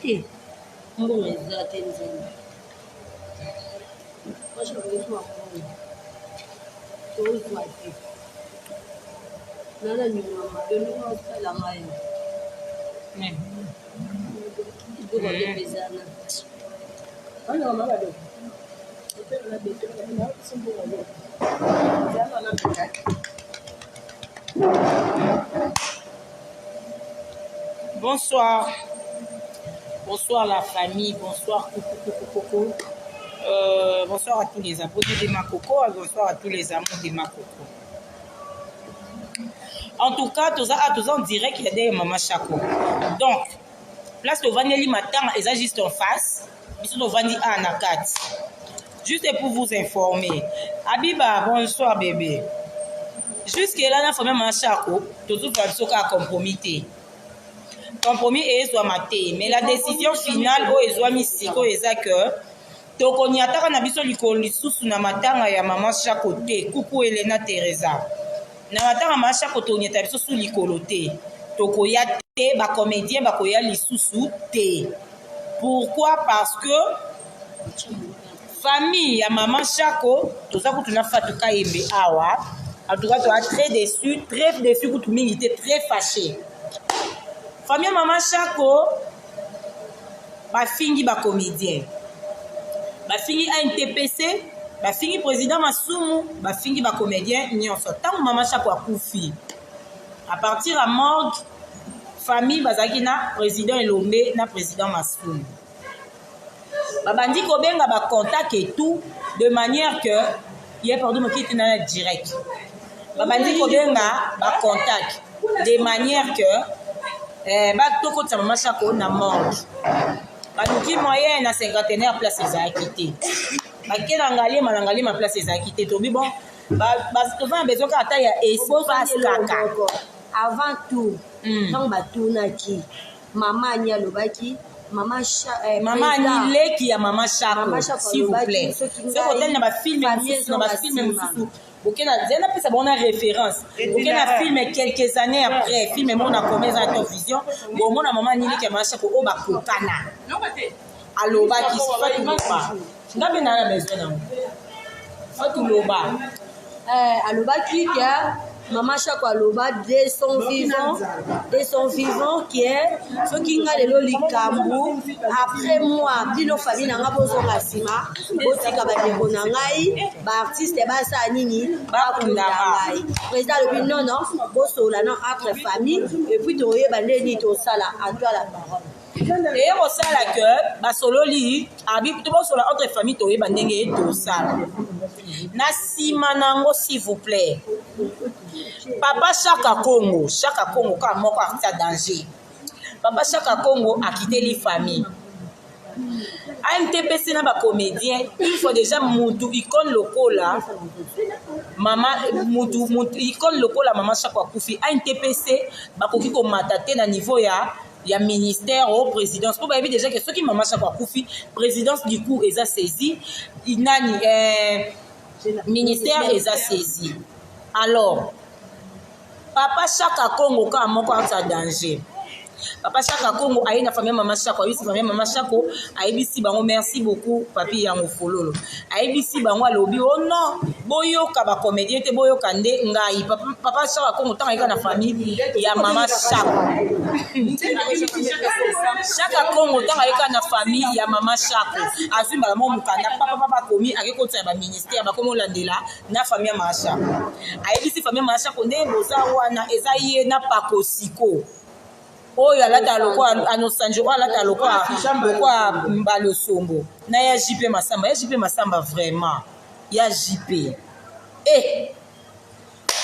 Te, mbongo eza te nzembo. Tozwa te. Nana nyonga mabe ndenge osala ngai. Biloko nde mpezana. Bonsoir. Bonsoir la famille. Bonsoir coucou coucou coucou. Euh, bonsoir à tous les abonnés de Makoko. Bonsoir à tous les amours de Makoko. En tout cas, toza ah, toza en direct ya de Mama Chako. Donc, place tovandeli matanga eza juste en face. Biso tovandi a na kati. Juste pour vous informer. Abiba, bonsoir bébé. Jusque là na famille Mama Chako, tozozwa biso kaka compromis te. Compromis ezwama te, mais la décision finale oyo ezwami sikoyo eza que tokoniataka na biso likolo lisusu na matanga ya mama Chako te. Coucou Elena Teresa. Na matanga mama Chako toniata biso su likolo te. Tokoya te, ba comédien bakoya lisusu te. Pourquoi? Parce que famille ya maman Chako toza kutu na Fatou Kayembe awa. En tout cas, toza très déçu, très déçu kutu mingi te, très fâché. Famille ya maman Chako bafingi ba comédien. Bafingi ANTPC, bafingi président Masumu, bafingi ba comédien nyonso. Tango maman Chako akufi, à partir ya morgue famille bazalaki na président Elombe na président Masumu. Babandi kobenga ba contact et tout de manière que ye pardon mokiti na direct. Babandi kobenga ba contact de manière que eh, batokotisa mama Chako na morgue. Baluki moyen na cinquantenaire place ezalaki te. Bake na Ngaliema na Ngaliema place ezalaki te. Tobi bon toza na besoin kaka ata ya espace kaka. Avant tout, ntango batunaki mama Ani alobaki mama eh, mama Ani leki ya mama Chako s'il vous plaît. Soki otali na ba film mosusu na ba film mosusu boke na nzela napesa bango na référence boke na film quelques années après film moko na koma eza na top vision bomona mama Ani leki ya mama Chako oyo bakokana alobaki Fatou Loba nga mpe naa na besoin nango Fatou Loba eh, alobaki ke mama Chako aloba de son vivant de son vivant ke soki nga lelo likambo après moi bino famille na nga bozonga nsima botika bandeko na ngai baartiste basala nini bakunda ngai président alobi non non bosolola non entre famille et puis tokoyeba nde nini tosala à toi la parole. Eye kosala ke basololi abi tobosola entre famille toyeba ndenge tosala na nsima nango s'il vous plaît papa Chaka Congo Chaka Congo kaka moko artiste ya danger papa Chaka Congo akiteli famille AMTPC na ba comédien une fois déjà mutu icône lokola mama mutu mutu icône lokola mama Chako akufi AMTPC bakoki komata te na niveau ya ya ministère au présidence po bayebi déjà que soki mama Chako akufi présidence du coup eza saisi nani eh, ministère eza saisi alors papa Chaka Congo kaka moko ata danger papa Chaka Congo aye na famille mama Chako ayebisi famille mama Chako ayebisi bango merci beaucoup papi yango fololo ayebisi bango alobi oh non boyoka ba comédien te boyoka nde ngai papa, papa Chaka Congo ntango ayeka na famille ya mama Chako Chaka Congo ntango ayeka na famille ya mama Chako azwi mbala moko mokanda papa papa akomi ake kotisa ba ministère bakomi olandela na famille ya mama Chako ayebisi famille ya mama Chako nde boza wana eza ye na pakosiko oyo alata lokola anosanjo oyo alata lokola lokola mbalosombo na ya JP Masamba ya JP Masamba vraiment ya JP eh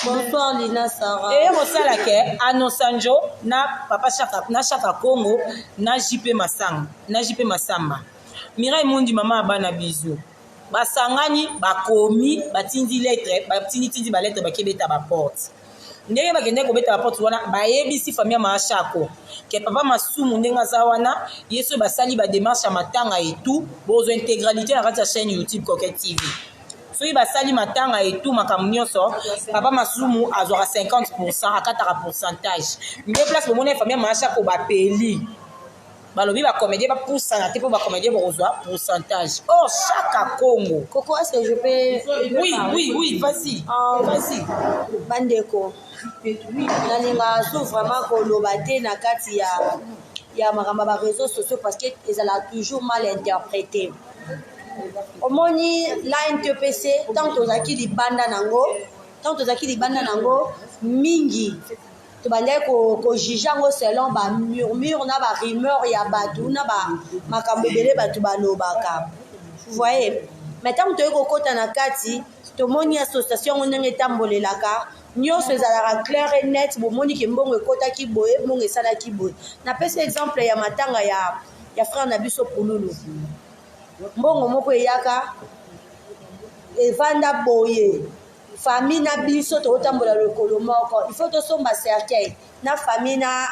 Bonsoir Lina Sarah. Eye kosala ke Anosanjo na papa Chaka na Chaka Congo na JP Masanga na JP Masamba Mireille Mundi mama ya bana bisous basangani bakomi batindi lettre batindi tindi ba lettre bakebeta ba porte ndenge bakendaki kobeta baporte wana bayebisi famille ya mama Chako ke papa Masumu ndenge aza wana ye soki basali bademarche ya matanga etout bozwa intégralité na kati ya chaîne YouTube Coquette TV soki basali matanga etout makambo nyonso papa Masumu azwaka 50 akataka pourcentage nde place bomoni famille ya mama Chako bapeli. Balobi bacomédien bapusana te, mpo bacomédien bakozwa pourcentage. Or Chaka Congo. Coco, est-ce que je peux? Oui, vas-y. Vas-y. Bandeko, nalingaka so vraiment koloba te na kati ya makambo ya baréseaux sociaux, parce que ezalaka toujours mal interprété. Omoni, la NTPC, ntango tozalaki libanda nango, ntango tozalaki libanda nango mingi, tobandaki kojuger yango selon bamurmure na barumeur ya bato na makambo ebele bato balobaka, voye. Mais ntango toyei kokɔta na kati, tomoni association yango ndenge etambolelaka, nyonso ezalaka clair et net. Bomoni ke mbongo ekɔtaki boye, mbongo esalaki boye. Napesi exemple ya matanga ya frère na biso Pululu. Mbongo moko eyaka, evanda boye. Famille na biso tokotambola lokolo moko, il faut tosomba cercueil na famille na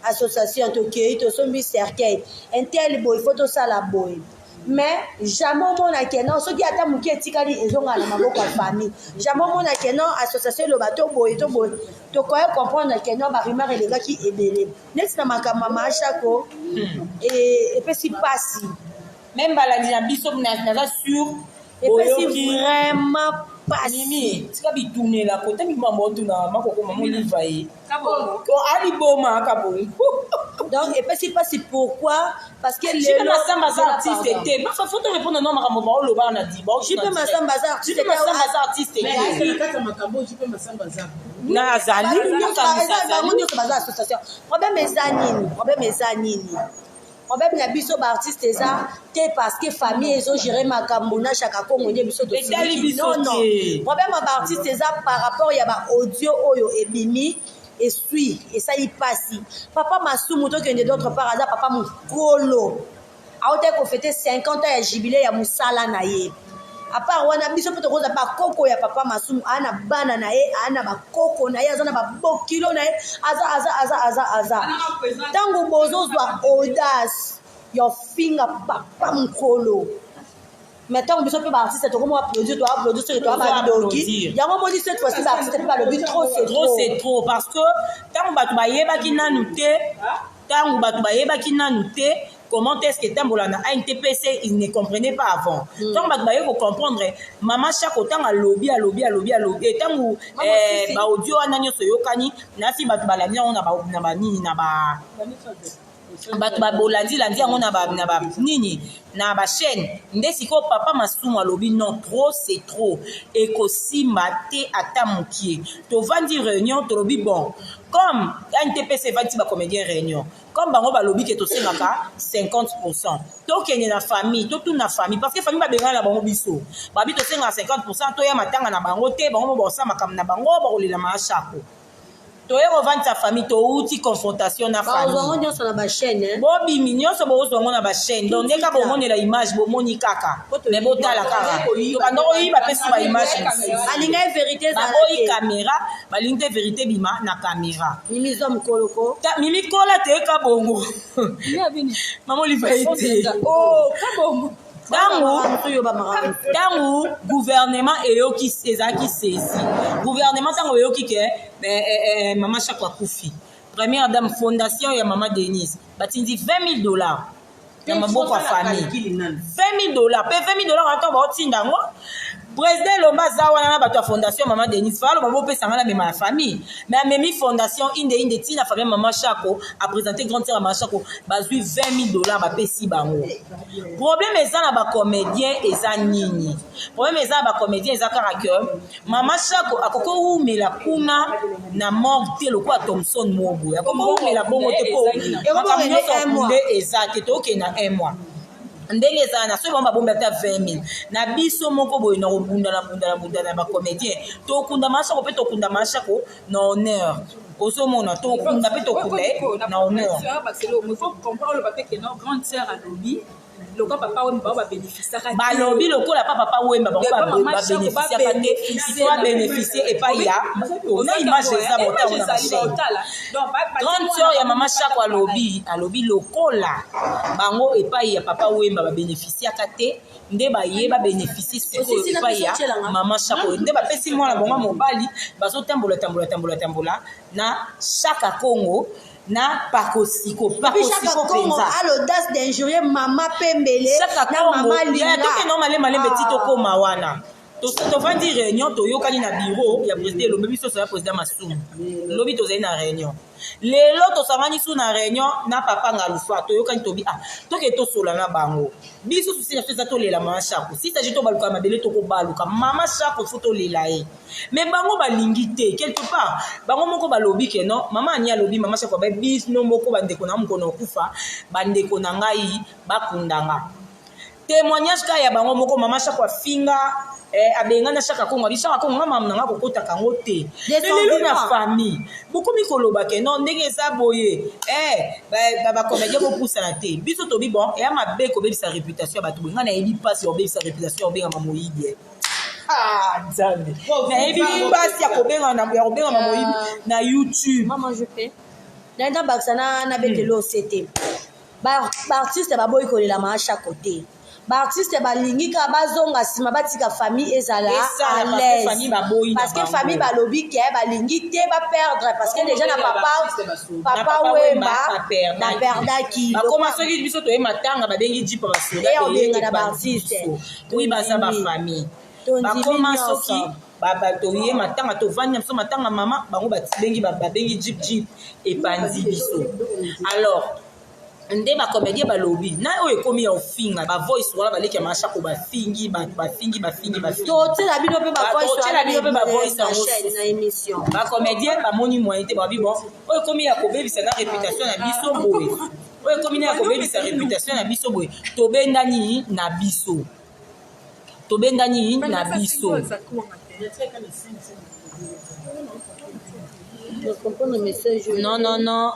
association. Tokei, tosombi cercueil intel boye, il faut tosala boye. Mais jamais omona ke non, soki ata moke etikali, ezongaka na maboko ya famille. Jamais omona ke non, association eloba to boye, to boye. Tokoya comprendre ke non, barumeur elekaki ebele neti na makambo ya Maashako. Epesi mpasi. Même balandi na biso, naza sûr. Epesi vraiment pasi. Mimi, tika bitunela kota mibambo otuna makoko mama Oliva ye aliboma kabongo. Donc epesi mpasi. Pourquoi? Parce que lelo Masamba aza artiste te. Bafa, faut répondre no makambo baoloba na di. JP Masamba aza artiste. JP Masamba aza artiste na azali. Bango nyonso baza association. Problème eza nini? Problème eza nini? Problème na biso baartiste eza te parce que famille ezogérer makambo na Chaka Kongo nde biso. Non, non, problème ya baartiste eza par rapport ya baaudio oyo ebimi, esui, esali mpasi. Papa Masumu, tokende d'autre part, aza papa mokolo, aotaki kofêter 50 ans ya jubilé ya mosala na ye. À part wana, biso mpe tokoza bakoko ya papa Masumu. Aa na bana na ye, aa na bakoko na ye, aza na babokilo na ye, aza aza aza aza aza. Ntango bozozwa audace ya ofinga papa mokolo, mais ntango biso mpe baartiste tokomo applaudir, toapplaudir soki toa bandoki. Yango moni, cette fois-ci baartiste mpe balobi trop c'est trop. C'est trop, parce que ntango bato bayebaki nanu te, ntango bato bayebaki nanu te comment est-ce que tambola na ANTPC, il ne comprenait pas avant. Ntango bato baye kocomprendre, mama Chako ntango alobi, alobi, alobi, alobi, ntango baaudio wana nyonso eyokani, nasi bato balandi yango na banini, na ba bato babolandilandi yango na banini, na bachaîne nde. Sikoyo papa Masumu alobi non, trop c'est trop, ekosimba te ata mokie. Tovandi réunion, tolobi bon, comme ANTPC evandi bacomédien réunion, comme bango balobi ke tosengaka 50, tokende na famille, totuna famille, parce que famille babengana na bango biso, babi tosengaka 50, toya matanga na bango te, bango mo bakosala makambo na bango, bakolela Maashako. Toye kovandisa famille, touti confrontation na famille nyonso na bachaîne. Bobimi nyonso, bozwa yango na bachaîne. Donc ndenge bomonela image, bomoni kaka, mais botala kaka, tobanda koyiba mpe so baimage. Alingai vérité. Baboyi caméra, balingi te vérité bima na caméra. Mimi zwa mokoloko. Mimi kola teyeka bongo, mama Oliva ye te. Ntango gouvernement eyoki, ezalaki saisi gouvernement. Ntango eyoki ke mama Chako akufi, première dame, fondation ya mama Denise batindi 20 000 $ na maboko ya famille. 20 000 $, mpe 20 000 $ wana, ntango baotinda yango, président Elomba aza wana na bato ya fondation mama Denise. Faloba bopesanga na mema ya famille, mais amemi fondation inde inde ntina famille mama Chako, aprésente grande sœur ya mama Chako, bazwi 20 000 $, bapesi bango. Problème eza na bacomédien eza nini? Problème eza na bacomédien eza kaka ke mama Chako akoki owumela kuna na morgue te lokola Thomson Moboye, akoki owumela bongo te, mpo makambo nyonso nde eza te. Tokende na un mois ndenge ezala na soki bango babombi ata 20 000 na biso moko boye na kobunda na bunda na bunda na bacomédien, tokunda Mashako mpe tokunda Mashako na honneur. Ozomona, tokunda mpe tokunda ye na honneur. Lokola papa Wemba, bao babénéficiaka. Balobi lokola pa papa Wemba, bango babénéficiaka te, il faut babénéficie epai ya na image eza botango na bachaîne. Grande sœur ya mama Chako alobi lokola bango epai ya papa Wemba babénéficiaka te, nde baye babénéficie sikoyo epai ya mama Chako, nde bapesi mwana bango mobali, bazotambola tambola tambola tambola na Chaka Congo. Na pakosiko pakosiko mpenza a l'audace d'injurier mama pembele na mama linga tokende malembe malembe ti tokóma wana. Tovandi réunion, toyokani na bureau ya président Elombe. Biso ya président Masumu, lobi tozali na réunion, lelo tosangani su na réunion na papa Ngalufa. Toyokani, tobi ah, toke tosola na bango. Biso susi na biso eza tolela mama Shako. Si s'agit tobaluka mabele, tokobaluka mama Shako, faut tolela ye. Mais bango balingi te. Quelque part bango moko balobi ke non, mama Ani alobi, mama Shako abai bino moko, bandeko na mokolo okufa, bandeko na ngai bakundanga. Témoignage kaka ya bango moko, mama Shako afinga, abengana Shaka Kongo, abi Shaka Kongo, nga mama na nga kokotaka yango te. Lelo na famille bokomi koloba ke non, ndenge eza boye, bacomédien bopusana te. Biso tobi bon, eya mabe kobebisa réputation ya bato boye. Ngai nayebi mpasi ya kobebisa réputation ya kobengama moyibi. Nzambe, nayebi mpasi ya kobengama moyibi na YouTube. Mama, je peux naenda bakisa na betelo ose te. Baartiste baboyi kolela mama Shako te. Baartiste balingi kaka bazonga nsima, batika famille ezala à l'aise, parce que famille balobi ke balingi te baperdre, parce que déjà na papa Wemba baperdaki. Bakoma soki biso toye matanga, babengi jipa basoda. Obenga na baartiste. Oui, baza bafamille. Bakoma soki toye matanga, tovandi na biso matanga mama, bango babengi jeep, jeep epanzi biso. Alors nde bacomédien balobi na oyo ekomi ya ofinga bavoice wana, baleki ya Mashako bafingi bato, bafingi, bafingi, bafingi. Totiela bino mpe. Totiela bino mpe bavoice yango. Na émission. Bacomédien bamoni moyen te, babi bon, oyo ekomi ya kobebisa na réputation na biso boye, oyo ekomi na ya kobebisa réputation na biso boye, tobendani na biso, tobendani na biso. Non, non, non,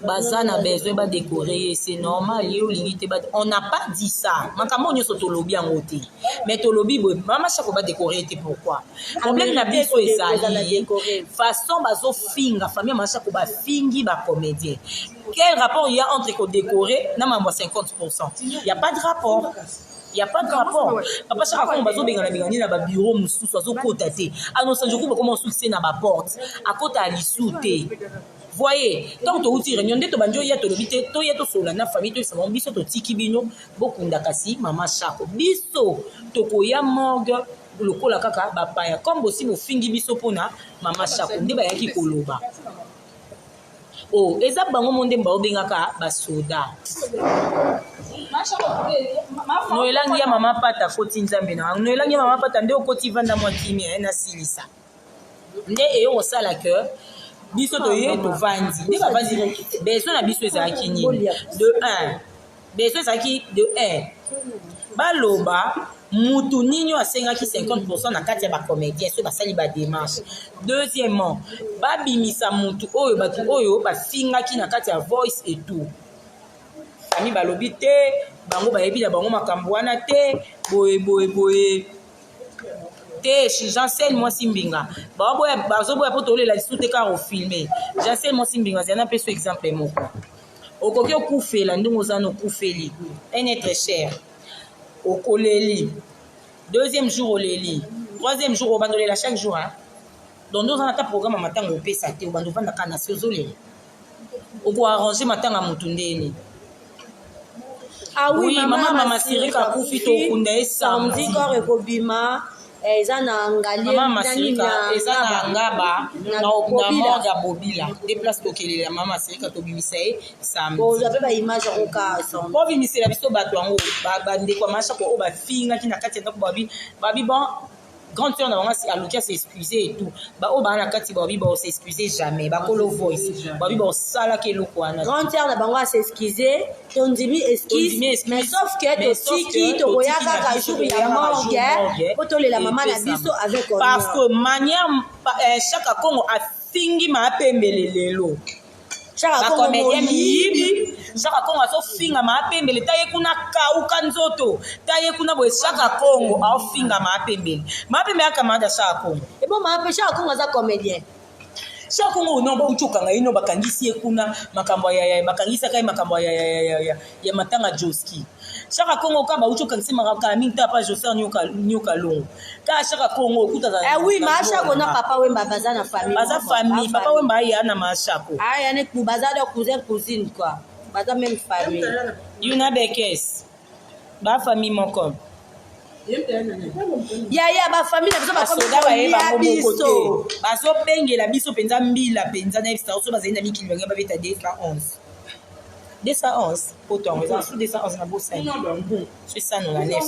baza na besoin badécorer ye, c'est normal. Ye olingi te, on n'a pas dit ça. Makambo nyonso tolobi yango te, mais tolobi boye, mama Shako badécorer ye te. Pourquoi? Problème na biso ezali façon bazofinga famille ya mama Shako, bafingi bacomédien. Quel rapport il y a entre kodécorer na mambo ya 50? Il y a pas de rapport, il y a pas de rapport. Papa Shaka Kongo bazobengana bengani na babureau mosusu, azokota te. Anosanjoku bakoma osuccès na baporte, akota ya lisu te. Voyez, ntango touti réunion nde tobandi oya, tolobi te, toya tosolola na famille, toyebisa bango biso totiki bino bokunda kasi mama Shako, biso tokoya morgue lokola kaka bapaya, comme bosi bofingi biso mpona mama Shako. Nde bayaki koloba o eza bango mo nde baobengaka basoda. Noelangi ya mama Pata akoti, Nzambe na noelangi ya mama Pata nde okoti, vanda mwa kimia nasilisa. Nde eyo kosala ke biso toye tovandi nde bavandi. Besoin na biso ezalaki nini? De 1, besoin ezalaki de 1, baloba mutu nini oyo asengaki 50 na kati ya bacomédien soki basali badémarche. Deuxièmement, babimisa mutu oyo bato oyo bafingaki na kati ya voice et tout. Famille balobi te, bango bayebi na bango makambo wana te, boye boye boye te. Jansel mwasi mbinga, bazoboya mpo tolela lisusu te, kaka ofilme. Jansel mwasi mbinga, azali na mpe exemple moko. Okoki okufela ndenge oza na okufeli un être cher, okoleli deuxième jour, oleli troisième jour, obanda olela chaque jour, hein? Donc nde oza na ta programme ya matanga opesa te, obanda ovandaka na se, ozolela, okoarrange matanga motu ndeni. Ah oui, mama mama Sirika akufi, tokunda ye samedi. Corps ekobima, eza na Ngali. Mama Masirika eza na Ngaba, na morgue ya Bobila nde place tokelela mama Masirika, tobimisa ye samedi. Ozwa mpe baimage yango ka. Bobimisela biso bato yango, bandeko ya Mashako oyo bafingaki na kati ya ndako. Babi bon, grande sœur na bango aluki as'excuse et tout. Baoyo baa na kati babi baos'excuse jamais, bakolo voice babi baosalaki eloko wana. Grande sœur na bango as'excuse, tondimi excuse, mais sauf que totiki, tokoya kaka jour ya morgue po tolela mama na biso avec Parce que manière Chaka Congo afingi maapembele lelo, bacomédien miyibi, Chaka Congo azofinga maapembele, ta ye kuna kauka nzoto, ta ye kuna boye. Chaka Congo aofinga maapembele, maapembele akamada Chaka Congo. Ebo maape, Chaka Congo aza comédien. Chaka Congo no bauti okanga ye, no bakangisi ye kuna makambo ya bakangisaka ye makambo ya matanga Joski. Shaka Kongo ka bauti okangisi makambo mingi ta pa Joser Nyoka Longo. Ka Shaka Kongo okuta za. Eh oui, ma Shako na Papa Wemba baza na famille. Baza famille, Papa Wemba aya na ma Shako. Ah ya ne baza da cousin cousine quoi. Baza même famille. Yuna Bekes. Ba famille moko. Yaya ba famille na biso bakomi kolia biso. Bazobengela biso penza mbila penza na yebisa biso bazali na mikili bango babeta 211. 211 poto yango eza su 211 na bosani so esano na nef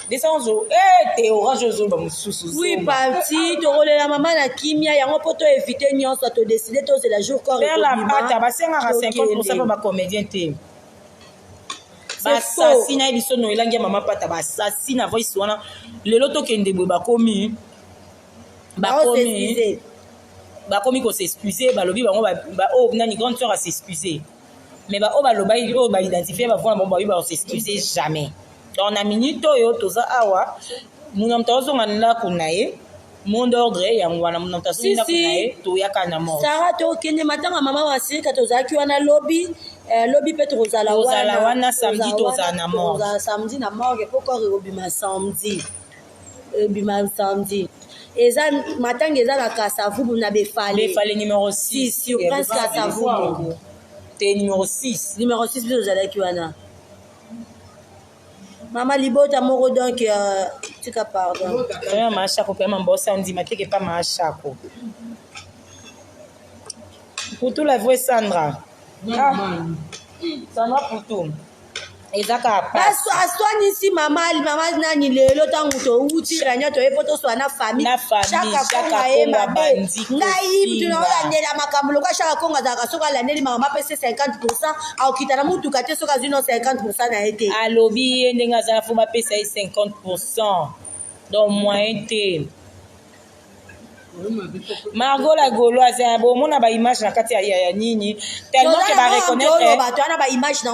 211 eh te orange ozoloba mosusu oui parti tokolela mama na kimia yango mpo to évite nyonso todeside tozela jour corps la pata basengaka 50 pourcent mpo bacomédien te basasi na ye biso no elangi ya mama pata basasi na voice wana lelo tokende boye bakomi bakomi bakomi ko s'excuser balobi bango oyo nani grande sœur a s'excuser mais baoyo balobaki oyo baidentifie bavoi na bango bayebi bako s'excuser jamais. Donc na minute oyo toza awa muna moto azonga ndako na ye mot d'ordre yango wana muna moto azongi ndako na ye toyaka na mort. Sara tokende matanga mama Masirika tozalaki wana lobi lobi mpe tokozala wana wana samedi tozala na morgue. Tozala samedi na morgue mpo corps ekobima samedi. Ebima samedi. Eza matanga eza na Kasavubu na Befale. Befale numéro 6 sur Prince Kasavubu. Te numéro 6. Numéro 6 biso ozalaki wana. Mama libota moko donc tika pardon. Vraiment mashako pe mambosa ndima teke pa mashako. Poutou la vraie Sandra. Ah. Sandra Poutou. Eza kaka pasi. Aswanisi mama mama nani lelo ntango touti réunion toye mpo toswana na famille. Na famille, Shaka Kongo aye mabe. Ngai mutu na olandela makambo lokola Shaka Kongo azalaka soki alandeli mama apesi 50% akokita na mutuka te soki azwi no 50% na ye te. Alobi ye ndenge azala fo bapesa ye 50%. Donc moyen te. Margot la Gauloise, bomona ba image na kati ya nini tellement que ba reconnaître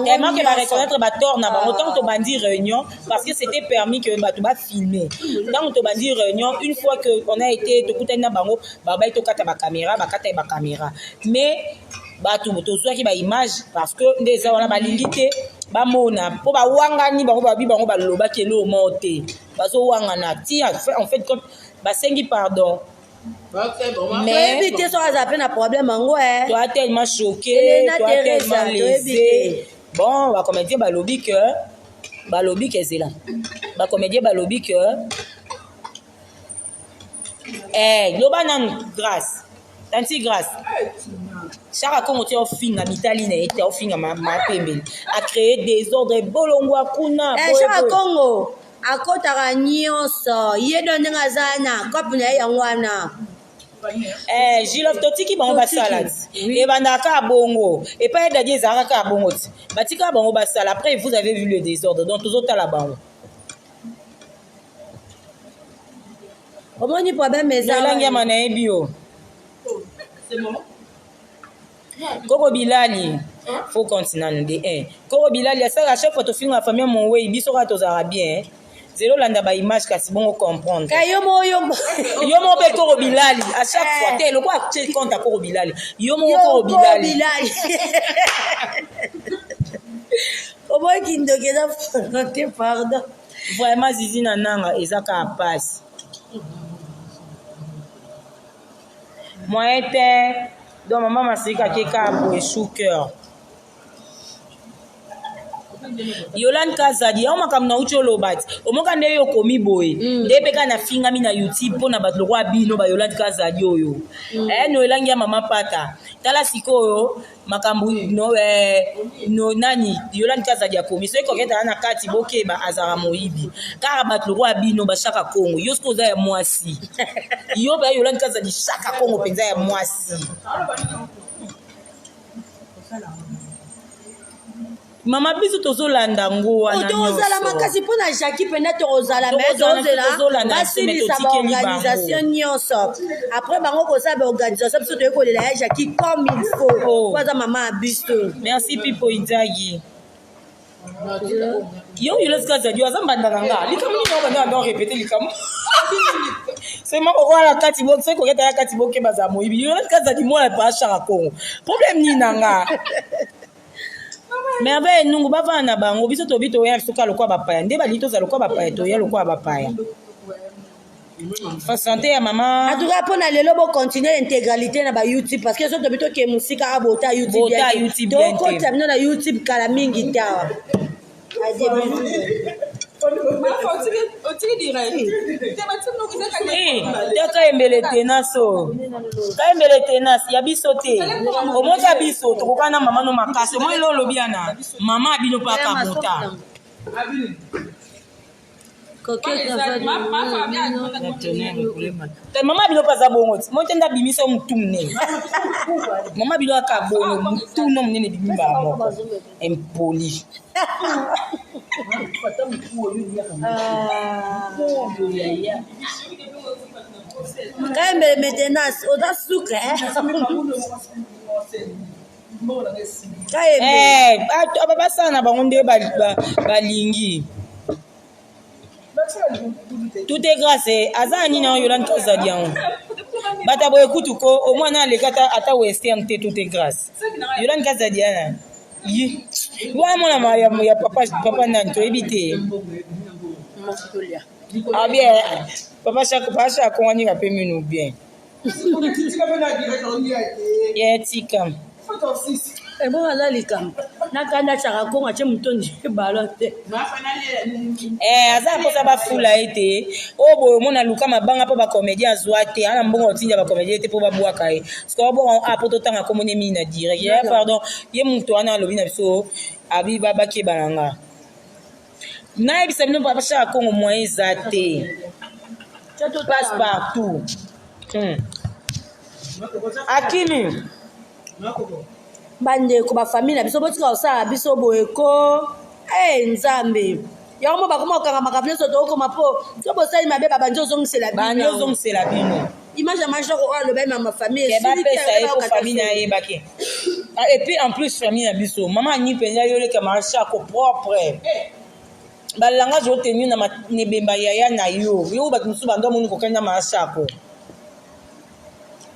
tellement que ba reconnaître ba tort na bango tant tobandi réunion parce que c'était permis que bato ba filmer tant tobandi réunion une fois que on a été tokutani na bango babai tokata ba caméra bakata ba caméra mais bato tozwaki ba image parce que nde eza wana balingi te bamona mpo bawangani bango babi bango balobaki eloko moko te bazowangana ti en fait basengi pardon. Mais toyebi te soki aza mpe na problème yango toa tellement choqué, toa tellement lésé. Bon, bacomédien balobi que balobi que ezela bacomédien balobi que loba nanu grâce tanti grâce Shaka Kongo ti ofinga mitali na ye te ofinga mapembeni a créé désordre bolongwa kuna. Shaka Kongo akotaka nyonso ye do ndenge aza na kope na ye yango wana. Gilof totiki bango basala ti ebandaka kaka bongo epai dadi ezalaka kaka bongo ti batika bango basala après vous avez vu le désordre donc tozotala bango. Omoni problème eza elangi ya mana yebi yo Koko Bilali faut continuer de 1 Koko Bilali asala chaque fois tofinga famille mowei biso kaka tozalaka bien zelo landa ba image kasi bongo comprendre ka yo mo yo yo mo pe Koko Bilali à chaque fois te lokwa atie compte à Koko Bilali yo mo Koko Bilali oboyi kindoki eza te pardon. Vraiment Zizi na nanga eza kaka pasi. Moyen te donc mama Masirika akeka boye sous cœur. Yolande Kazadi yango makambo na uti oloba ti omoka nde yo okomi boye nde mpe kaka nafingami na YouTube mpo na bato lokola bino ba Yolande Kazadi oyo no elangi ya mama pata tala sikoyo makambo no, no nani Yolande Kazadi akomi soki koketa na kati bokeba azalaka moyibi kaka bato lokola bino bashaka Kongo yo soki oza ya mwasi yo mpe Yolande Kazadi shaka Kongo mpenza ya mwasi. Mama biso tozolanda ngo wana tozala makasi mpo na Jackie mpenza tokozala mais tozela basilisa baorganisation nyonso après bango kosala baorganisation biso toyei kolela ya Jackie comme il faut po aza mama ya biso. Merci Pipo Inzaghi. Yo Yolande Kazadi aza mbanda na nga likambo nini banda banda répéter likambo seulement okola kati bo soki koketa ya kati boke baza moyibi Yolande Kazadi mwana pa Shaka Kongo problème nini na nga. Merveille Nungu bavanda na bango biso tobi toya biso kaka lokola bapaya nde balingi tozala lokola bapaya toya lokola bapaya sante ya mama en tout cas mpona lelo bocontinue intégralité na ba youtube parce que so tobi tokee mosika abota youtube tokotisa bino na youtube kala mingi te awa te kayembele tenas o kayembele tenas ya biso te omoka biso tokoka na mama no makasi omoi lo olobi yana mama abino mpe akabota mama bino mpe aza bongo ti moi te nde abimisa yo motu monene mama bino aka bongo motu no monene ebimi mbala moko impoli kayembele maintenance oza suka eh, basala na bango nde balingi tout est grâce eh. aza na nini yango yolani tozali yango bato boye kutu ko omwana aleki ata western te tout est grâce yolani kazadi yana ye wana mwana ya papa papa nani toyebi te ah bien papa papa chako wani pe minu bien ye tika ebongo aza likambo nakanda chaka kongo atie motondi balo te eh, aza mposa bafula ye te oyo boye omona luka mabanga mpo bacomédien azwa te ana mbongo otinda bacomédien te mpo babwaka ye soki babwaka a mpo totanga kombo ne mingi na direct ye pardon ye moto wana alobi na biso abi bakeba na nga nayebisa bino papa chaka kongo moyen eza te passe partout hmm. akimi bandeko bafamile na biso botika kosala biso boye ko e eh, nzambe yango mo bakoma kokanga makambo nyonso tokokoma mpo so bosali mabe babandi ozongisela bino ozongisela bino image ya major oyo alobaki mama famille bapesa ye mpo famille na ayebaki ah, et puis en plus famille na biso mama ani mpenza yoleka mashako propre balangage otenu na ebemba yaya na yo yo bato mosusu bando amoni kokani na mashako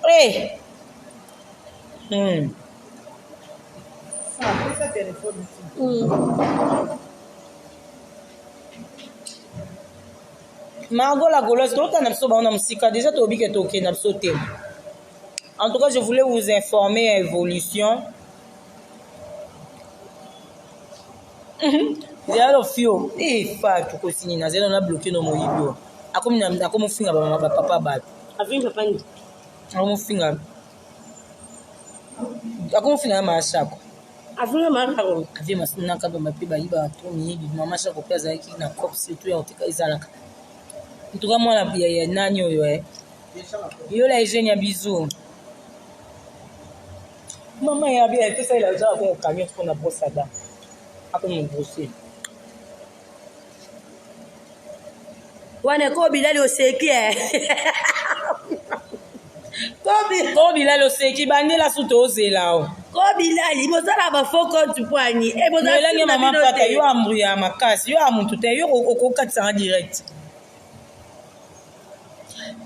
hey. Eh! Hmm. Margot la Gauloise, tokota na biso bango na mosika déjà toyebi ke tokende na biso te. En tout cas, je voulais vous informer ya évolution. Zela lo fio, eh fa tokosini na zela na bloquer no moyibi oyo. Akomi na akomi finga ba ba papa bato. Afingi papa nini? Akomi finga. Akomi finga na mashako. Afinga mashako. Avie masina kaba mape bayiba to miyibi mama shako pe azalaki na cop surtout ya koteka ezalaka. En tout cas mwana ya, ya nani oyo eh. Yola Eugenia bisous. Mama ya bien tosalela ozala kongo camion mpona brosada akomi brosser. Wana ko bilali oseki eh. Ko bilali oseki bandela su tozela o. Ko bilali bozala ba faux compte poani. Eh bozala Elenge mama pata yo ambru ya makasi yo ya mutu te yo okokatisanga direct.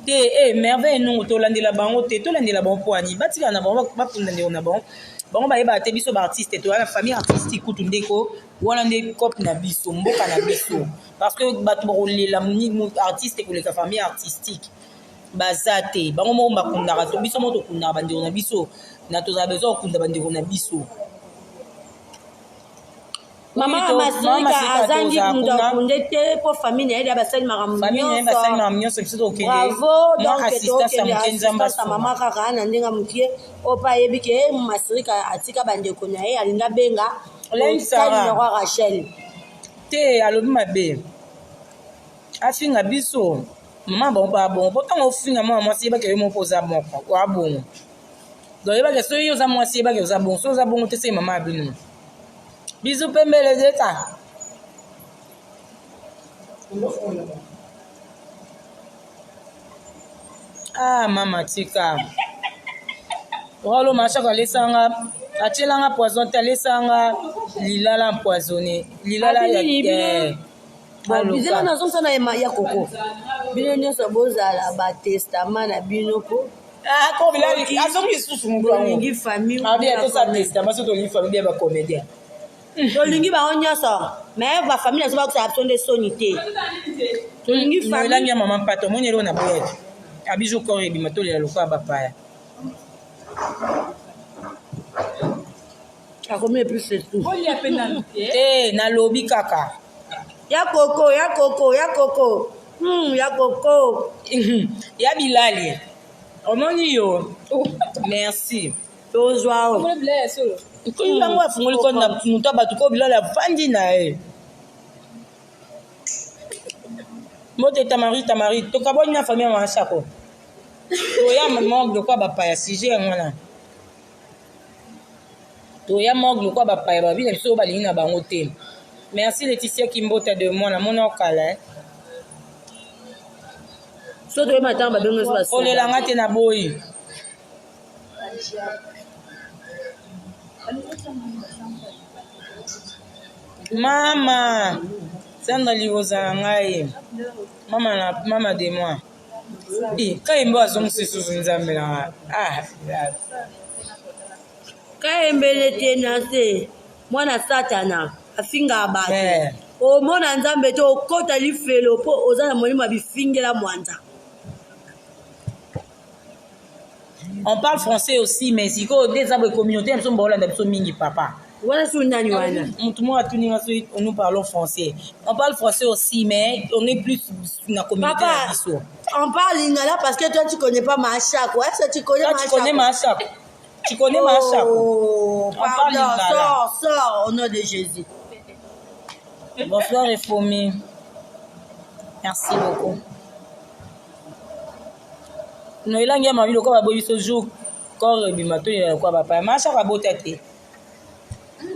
Te eh merveille nungu tolandela bango te tolandela bango poani batikala na bango bakunda ndeko na bango bango bayebaka te biso baartiste toza na famille artistique kutu ndeko wana nde cope na biso mboka na biso parce que bato bakolela artiste koleka famille artistique baza te bango moko bakundaka to biso moko tokundaka bandeko na biso na tozala besoin kokunda bandeko na biso mama masirika azangi moto akunde te mpo famille na ye deya basali makambo nyonso biso tokende bravo donc tokende assistance ya mama kaka na ndenge ya mokie oyo mpe ayebi ke masirika atika bandeko na ye alingi abenga numero ya rachel te alobi mabe afinga biso mama bango mpe abongo mpo ntango ofinga mwana mwasi yebaka yo moko oza moko oa bongo donc yebaka soki yo oza mwasi yebaka oza bongo soki oza bongo te seke mama ya bino bizu pembele deta ah mama tika rolo mashako alesanga atielanga poison te alesanga lilala empoisonné lilala ya eh, bizela nazongisa na ya koko bino nyonso bozala batestama na bino mpo ah, azongi lisusu moto yango famille ah, tosa testament soki tolingi famille ya bacomédien. Tolingi bango nyonso, mais ba famille nazo bakosala biso nde soni te. Tolingi famille. Elangi ya mama mpata omoni eloko na boyaki abijo kor ebima tolela lokola bapaya. Akomi epuis c'est tout. Olia mpe nanu te. Te, nalobi kaka. Ya koko, ya koko, ya koko. Ya koko. Ya bilali omoni yo, merci. Tozwa o. Omoni bilali ya solo. Koyi yango afungoli ko na moto ya bato ko bilali avandi na ye. Mbote Tamari, Tamari tokabwani na famille ya mama Shako, toya morgue lokola bapaya. Sujet yango wana, toya morgue lokola bapaya, babi na biso oyo balingi na bango te. Merci Laetitia Kimbota de moi, namona okala, eh. So toyeba ntango babengi biso basoda. Kolelanga te, na boyi. Mama Sandra Liboza na ngai, mama na mama de moi. Eh, kayembe azongisi lisusu nzambe na ngai, ah. Kayembele te na se mwana satana afingaka bato. Eh. Omona nzambe te, okota lifelo mpo oza na molimo ya bifingela mwanza. On parle français aussi, mais sikoyo nde eza boye, communauté ya biso baolanda biso mingi, papa. Wana so nani wana? Motu moko atuninga soki nous parlons français. On parle français aussi, mais on est plus na communauté na Papa, biso. on parle lingala parce que toi tu connais pas Machako. Est-ce que tu connais Toi, tu connais Machako? Machako? Tu connais Machako? Oh, On parle pardon, lingala. sors, sors au nom de Jésus. Bonsoir Efomi, merci beaucoup. No elangi ya mabi lokola baboyi biso jour corps ebima toyela lokola bapaya. Machako abota te.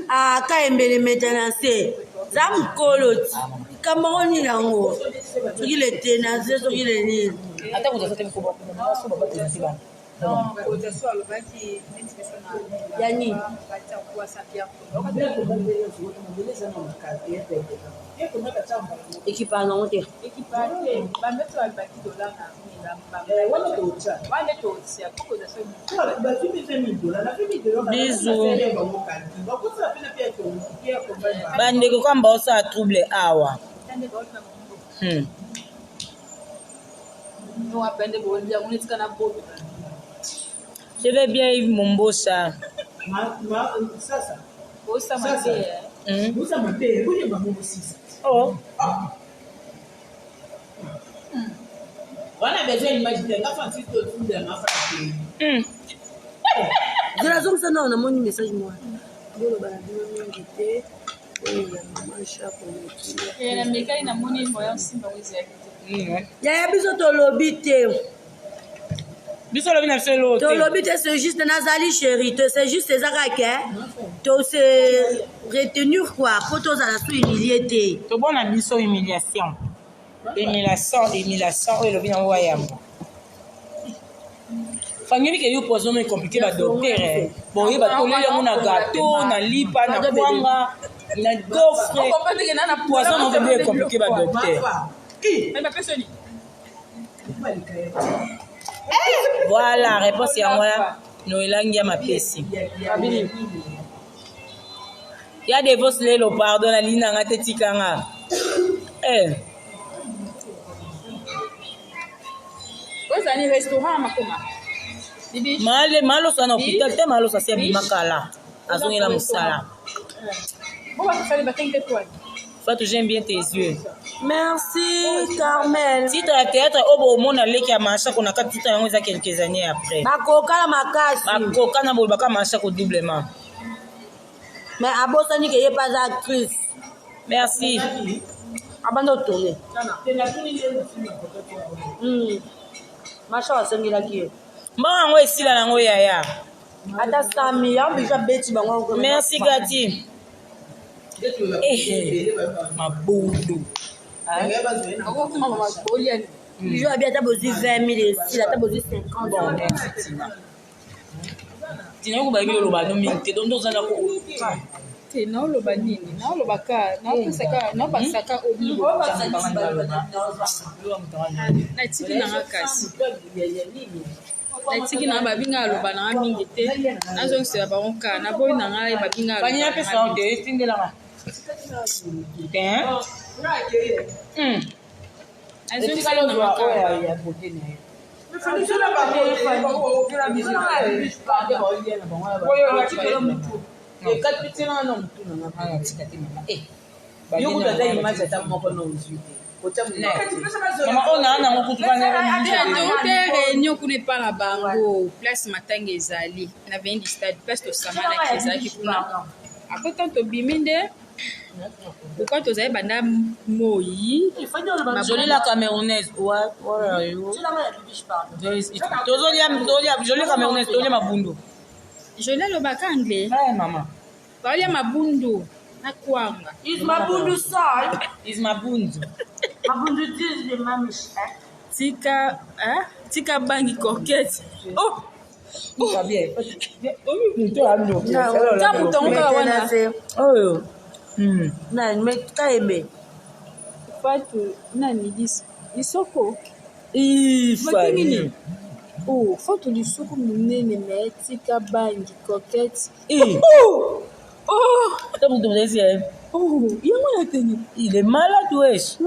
Ah, kayembele meta na se. Za mokolo ti. Likambo yango nini yango? Soki le te na se, soki le nini. Ata moto aza te so babatela bana. Non, cotisation alobaki neti pesa na Ya nini? batia kwasa Pierre. Ekipaka nango te. Ekipa te, bandeto balobaki dollar na wana totia po cotisation. Bisous. Bandeko kamba osala trouble awa. Tande baolima mongo. No apende bolia yango netika na bobi. Je vais bien, Yves Mombosa. Osama te. Oh. Wana besoin image te, nga fanti totunda nga fa te. Zela, zongisa nao, namoni message mwana. Boloba na bino mingi te. Oyo ya mama Shako mokili. Eh, na mekali namoni moya osimba ngo ezalaki te. Yaya, biso tolobi te. Biso lobi na biso eloko te. Tolobi te, c'est juste nazali chéri te, c'est juste eza kaka ke to se retenir quoi, po tozala so humilie te. Tobona biso humiliation, humiliation, humiliation oyo elobi nango wayambo fangebi ke yo poison no ecompliqué badocteur boyeba toleli yango na gâteau, na lipa, na kwanga, na gaufre. Okomprendre ke na na Poison moko nde ecompliqué badocteur. Mais bapesi yo nini? Voilà réponse yango wana, noelangi ya mapesi ya devos lelo. Pardon, nalingi nanga te, tikanga, eh. Ozali restaurant makoma bibi. Male maloso na hôpital te, maloso asi abima kala, azongela mosala. Bo basali batengi te toile. Fatou, j'aime bien tes yeux. Merci Carmel. Titre ya théâtre oyo bomona leki ya Mashako na kati, titre yango eza quelques années après. Bakokala makasi. Bakoka na bolobaka Mashako doublement. Mais abosani ke ye mpe aza actrice. Merci. Abanda otourne. Masha asengelaki ye. Mbongo yango esila nango yaya. Ata sami yango biso abeti bango. Merci Gati. Eh, mabondo. Okokoma bolia. Biso abi ata bozwi 20 000 esila, ata bozwi 50. Bon, merci Tina. Tina yoko bayebi oloba no mingi te, donc oza nako. Te, naoloba nini? Naoloba ka naopesaka naobakisaka obibo natiki nanga kasi. Natiki na babinga aloba na nga mingi te, nazongisela bango kaka naboyi na ngai babinga. Fani apesa yo te, etindelanga te. Azongisela na nga kaka. Yo kutu ata image ata moko na ozwi te. Mama oyo naa nango kutu. Te, réunion kuna epa na bango, place matanga ezali na veni du stade, place tosanganaki ezalaki kuna. Après, tant tobimi nde pourquoi tozali banda moi. Jolie la Camerounaise. What, what are you? Tozolia, tozolia, Jolie Camerounaise, tozolia mabundu. Jolie alobaka anglais. Hey, mama. Baolia mabundu na kwanga. Is mabundu salt? Is mabundu. Mabundu dis de mamish. Tika, eh? Tika bangi, coquette. Oh. Ta moto yango kaka wana. Oyo. Nani me kayembe? Fatu nani lisoko. Ifani. Oh, Fatu lisoko monene, me tika bangi, coquette. Oh! Oh! Ta moto ezi. Oh, yango na teni. Il est malade, wesh.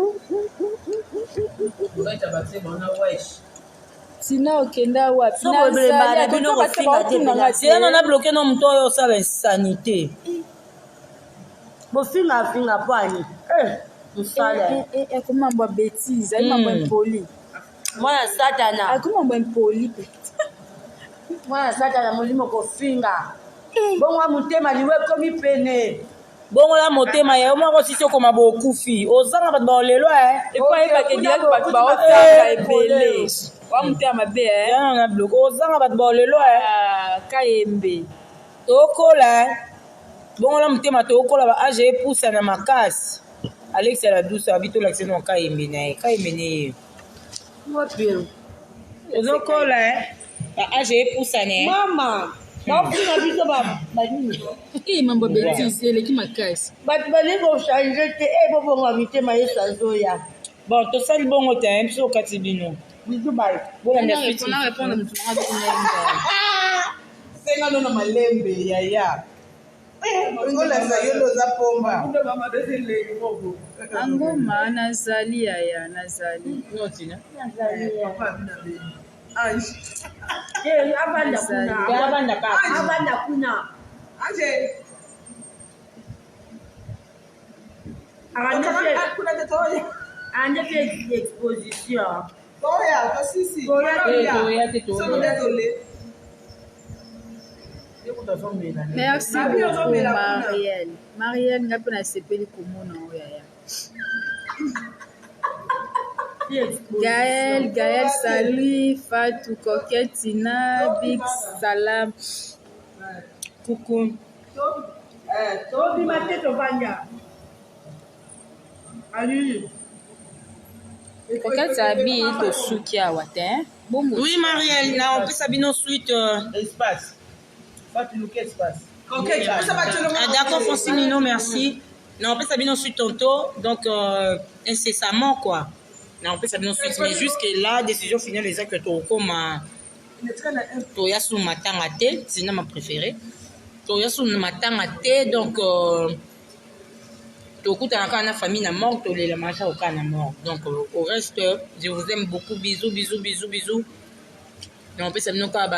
Tina okenda wapi? Soko ebele bino kofinga te mpenza. Siana na bloqué no moto oyo osala insanité. Bofinga finga po ani mosala. Akomi mambo ya bétise, ayi mambo impoli. Mwana satana. Akomi mambo impoli. Mwana satana, molimo kofinga bongo motema liwa ekomi pene. Bongola motema ya yo moko, sisi okoma bokufi ozanga bato baolelo. Epo ayebake direct bato baotanga ebele wa motema mabe. Yana na bloqué ozanga bato baolelo. Kayembe. Tokola, bongola motema, tokola, ba age epusana makasi. Alexia la douce abi tolakisa no kayembe na ye, kayembe ne ye. Wapi? Ozokola, ba age epusana. Mama, bafinga biso banini? Mambo ya bétise eleki makasi. Bato balingi kochange te e bobonga mitema, Yesu azoya. Bon, tosali bongo te, biso okati bino. Bizu bai. Bolanda suite. Mpona répondre motu nanga tuna. Senga no na malembe yaya, ngolakisa yo nde oza pomba. Angoma nazali yaya, nazali. Avanda kuna. Avanda kaka. Avanda kuna. Anje. Ande fi exposition. Toya tosisi. Toya. Toya te, toya. Merci beaucoup, Marielle. Marielle, nga mpe nasepeli komona oyo yaya. Gaël, Gaël, salut. Fatou, Coquette, Tina, Big Salam. Coucou. Tobima te, tovanda ali. Coquette abi tosuki awa te. Bongo. Oui, Marielle, na opesa bino suite. Espace. Fatou luka espace. Ah, d'accord, Francine Nino, merci. Na opesa bino suite tantôt, donc incessamment quoi. Na opesa bino suite, mais jusque là, décision finale eza que tokoma toya su matanga te. Tina ma préférée, toya su matanga te, donc tokutana kaka na famille na morgue, tolela macha kaka na morgue. Donc au reste, je vous aime beaucoup, bisous, bisous, bisous, bisous. Na opesa bino kaka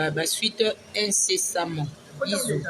ba suite incessamment. Bisous.